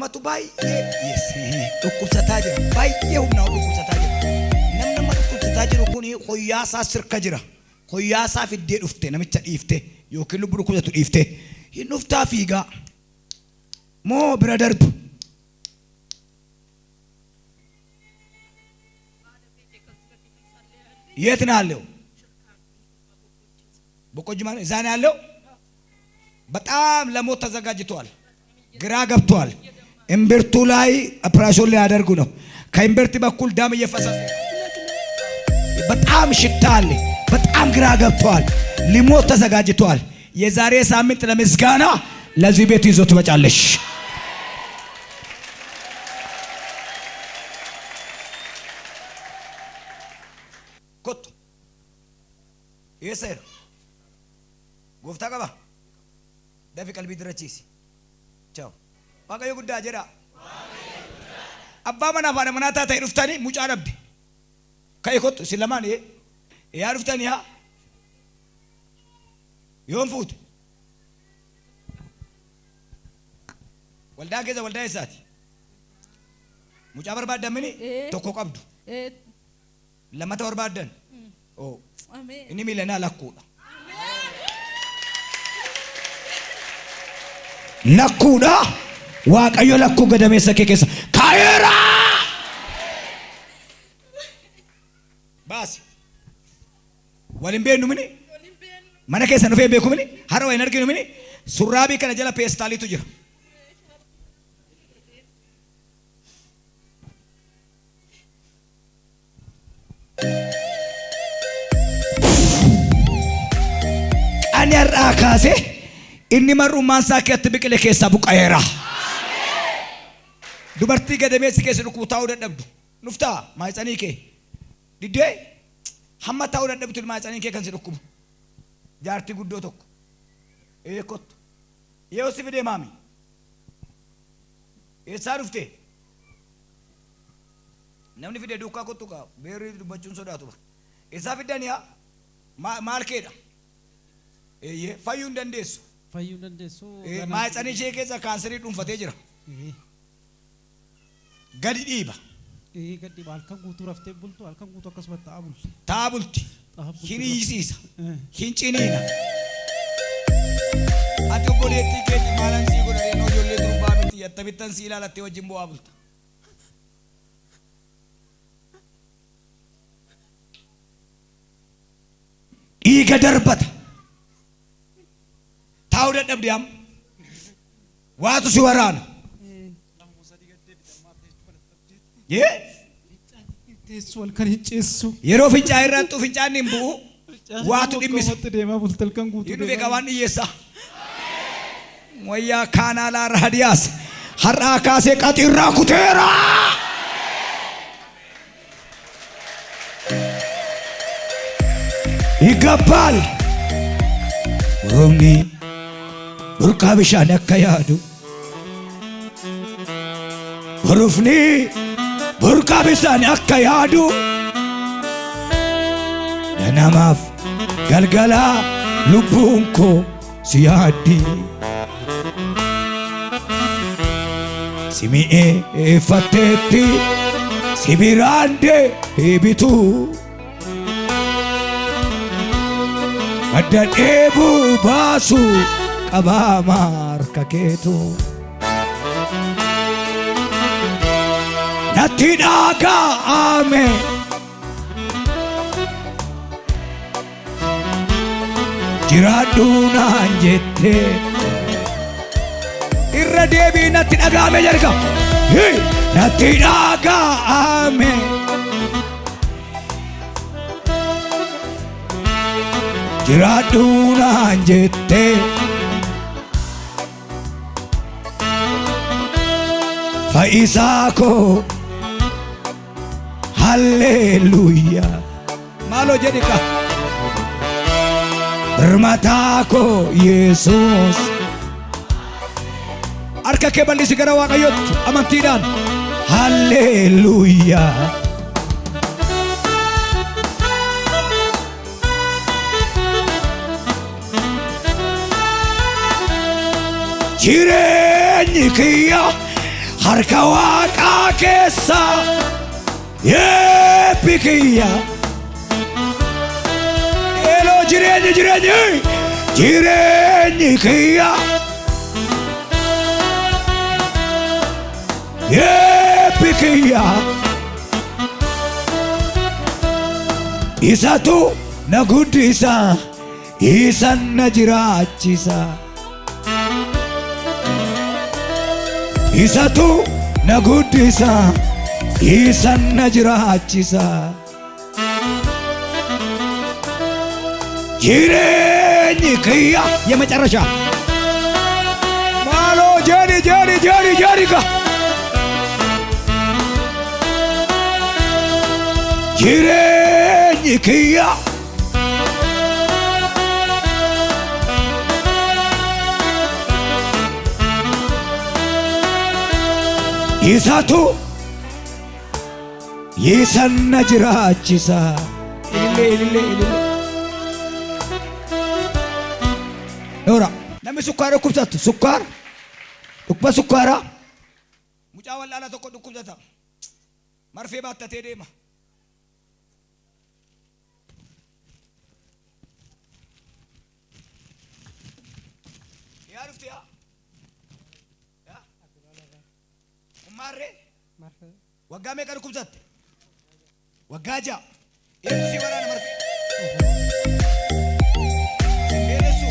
Namatu baay'ee yes, dhukkubsataa jira. Baay'ee humnaa ol dhukkubsataa jira. Namni amma dhukkubsataa jiru kun hoyyaasaa sirka jira. Hoyyaasaa fiddee dhufte namicha dhiifte yookiin lubbuu dhukkubsatu dhiifte. Hin dhuftaa fiigaa. Moo bira darbu. የት ነው ያለው? በቆጂ ማለት እዛ ነው ያለው። በጣም ለሞት ተዘጋጅቷል። ግራ ገብቷል። እምብርቱ ላይ ኦፕሬሽን ሊያደርጉ ነው። ከእምብርት በኩል ደም እየፈሰሰ በጣም ሽታ አለ። በጣም ግራ ገብቷል። ሊሞት ተዘጋጅቷል። የዛሬ ሳምንት ለምስጋና ለዚህ ቤት ይዞ ትመጫለሽ። ኮቱ የሰር ጎፍታ ቀባ dafi qalbii dirachiisi. Ciao. Waaqayyo guddaa jedha. Abbaa manaa fi haadha manaa taatanii dhuftanii mucaa dhabde. Ka'e kottu isin lamaan yaa dhuftanii haa. Yoom fuute? Waldaa keessa waldaa eessaati? Mucaa barbaaddan mini tokko qabdu. Lammata barbaaddan. Oo. Inni miilanaa lakkuudha. Lakkuudha. Waaqayyo lakkuu gadameessa kee keessa kaa'eera. Baasi. Waliin beeknu mini? Mana keessa dhufee beeku mini? Har'a waa hin arginu mini? Surraabii kana jala peestaaliitu jira. Ani har'aa kaasee inni mar'ummaan isaa keetti biqile keessaa buqqa'eera. Dubartii gadameessi keessa dhukkubu taa'uu dadhabdu. Dhuftaa maayitsanii kee. Diddee hamma taa'uu dadhabdu maayitsanii kee kan si dhukkubu. Jaartii guddoo tokko. Ee kottu. Yoo si fidee maami? Eessaa dhufte? Namni fide duukaa kottu kaa beerri dubbachuun sodaatu. Eessaa fiddanii haa? Maal keedha? Eeyyee fayyuu hin dandeessu. Fayyuu dandeessu. Maayitsanii ishee keessa kaanserii dhuunfatee jira. Gadi dhiiba. Gadi halkan guutuu raftee bultu halkan guutuu akkasuma taa'aa bulti. Taa'aa bulti. Hin hiisiisa. Hin ciniina. Ati obboleettii keetti maalan sii godha reenoo ijoollee durbaa miti attamittan sii ilaalattee wajjin bu'aa bulta. Dhiiga darbata. Taa'uu dadhabde amma. Waatu si waraana. Teessu halkan hin ceessu. Yeroo fincaa'aa irraa fincaan hin bu'u. Waatu dhimmisa. Deemaa bulti halkan guutuu. Hin dhufe qabaan dhiyyeessaa. Wayyaa kaanaalaa raadiyaas har'aa kaasee qaxiirraa kuteera. ይገባል Roobni burqaa bishaan akka yaadu Borofni burqaa bishaan akka yaadu Ganamaaf galgalaa lubbuun koo si yaaddi Si mi'eeffatteetti si biraan deebitu Madda dheebuu baasu qabaa harka keetu. Natti dhaga'ame. Jiraadhu naan jette. Irra deebii natti dhaga'ame jedha. Natti dhaga'ame. Jiraadhu naan jette. Fayyisaa koo halleluuyaa. Maaloo jedhi ka. Birmataa koo Yesuus. Harka kee bal'isi gara Waaqayyootti amantiidhaan. Halleluuyaa. Jireenyi kiyya Harka Waaqaa keessa eebbi kiyya. Eeloo jireenyi jireenyi jireenyi kiyya. Eebbi kiyya. Isatu na guddisa, isan na jiraachisa. Isatu na guddisa, isan na jiraachisa. Jireenyi kiyya የመጨረሻ maaloo jedhi jedhi jedhi jedhi ka. Jireenyi kiyya. Isatu isan na jiraachisa. Ilillee ilillee ilillee. Noora. Namni sukkaara dhukkubsatu sukkaara dhukkuba sukkaaraa mucaa wallaalaa tokko dhukkubsata marfee baattatee deema. Yaa dhufte yaa? Yaa? Ummaarree? Marfee. Waggaa meeqa dhukkubsatte? Waggaa 6. Eenyu si waraana marfee? Sin dheeressu?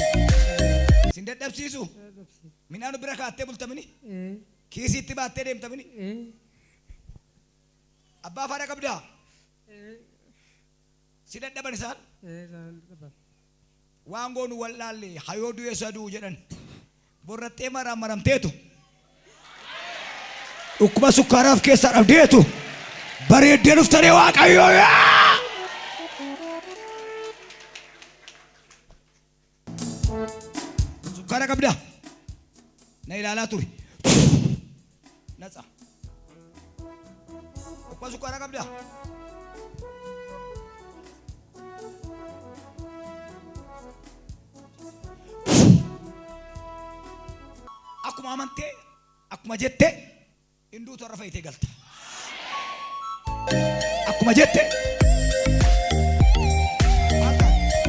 Sin dadhabsiisu? Midhaan bira kaattee bultamini? Ee. Kiisiitti baattee deemtamini? Ee. Abbaa faana qabdaa? Ee. Si dadhaban isaan? Ee isaan dadhaban. Waan goonu wallaalle hayoo du'ee saduu jedhan. Borrattee maraan maramteetu. Dhukkuba sukkaaraaf keessaa dhabdeetu. Bareeddee dhuftanii Waaqayyoo yaa! Sukkaara qabdaa? Na ilaalaa ture. Natsa. Dhukkuba sukkaaraa qabdaa? Akkuma amantee, akkuma jette, hinduutu har'a fayyitee galta. Akkuma jette. Maal taate?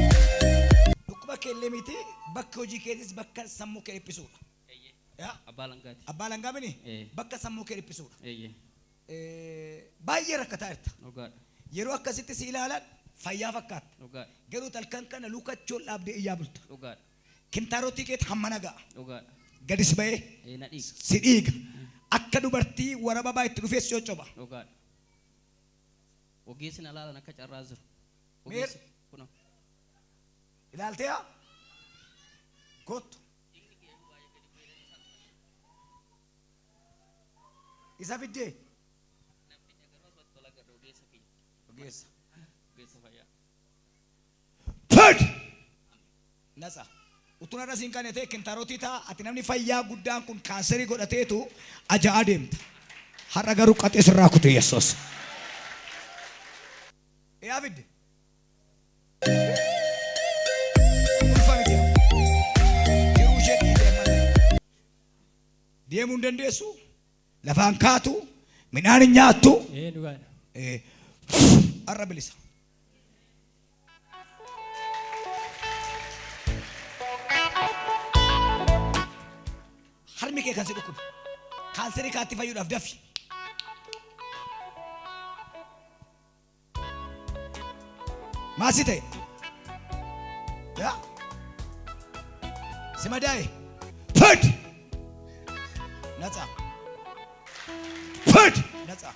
Dhukkuba keellee miti bakki hojii keetis bakka sammuu kee dhiphisuudha. Eeyyee. Yaa? Abbaa langaati. Abbaa langaa mini? Ee. Bakka sammuu kee dhiphisuudha. Eeyyee. Baay'ee rakkataa jirta. Dhugaadha. Yeroo akkasitti si ilaalan fayyaa fakkaatta. Dhugaadha. Garuu halkan kana lukachoon dhaabdee iyyaa bulta. Dhugaadha. Kintaarotii keetti hammana ga'a. Dhugaadha. Gadis ba'ee Ee na dhiiga. si dhiiga. Akka dubartii warababaa itti dhufee si coccoba. Dhugaadha. Ogeessi na laalan akka carraa jiru. Meer. Ogeessi kunoo. Ilaaltee haa? Kottu. Isa fiddee? Ogeessa. Ogeessa fayyaa. Fid! Natsa. Utuun har'a siin kaane ta'e kintaarotii ta'a. Ati namni fayyaa guddaan kun kaanserii godhateetu aja'aa deemta. Har'a garuu qaxee sirraa kute Yesuus. Yaa fidde. Ulfa miti. Jiruu ishee dhiitee malee. Deemuu hin dandeessu. Lafaan kaatu. Midhaan hin nyaattu. Ee dhugaadha. Har'a bilisa. Harmi kee kan si dhukkubu. Kaanserii kaatti fayyuudhaaf dafi. Maal si ta'e? Yaa. Si madaa'e. Fid! Natsa. Fid! Natsa.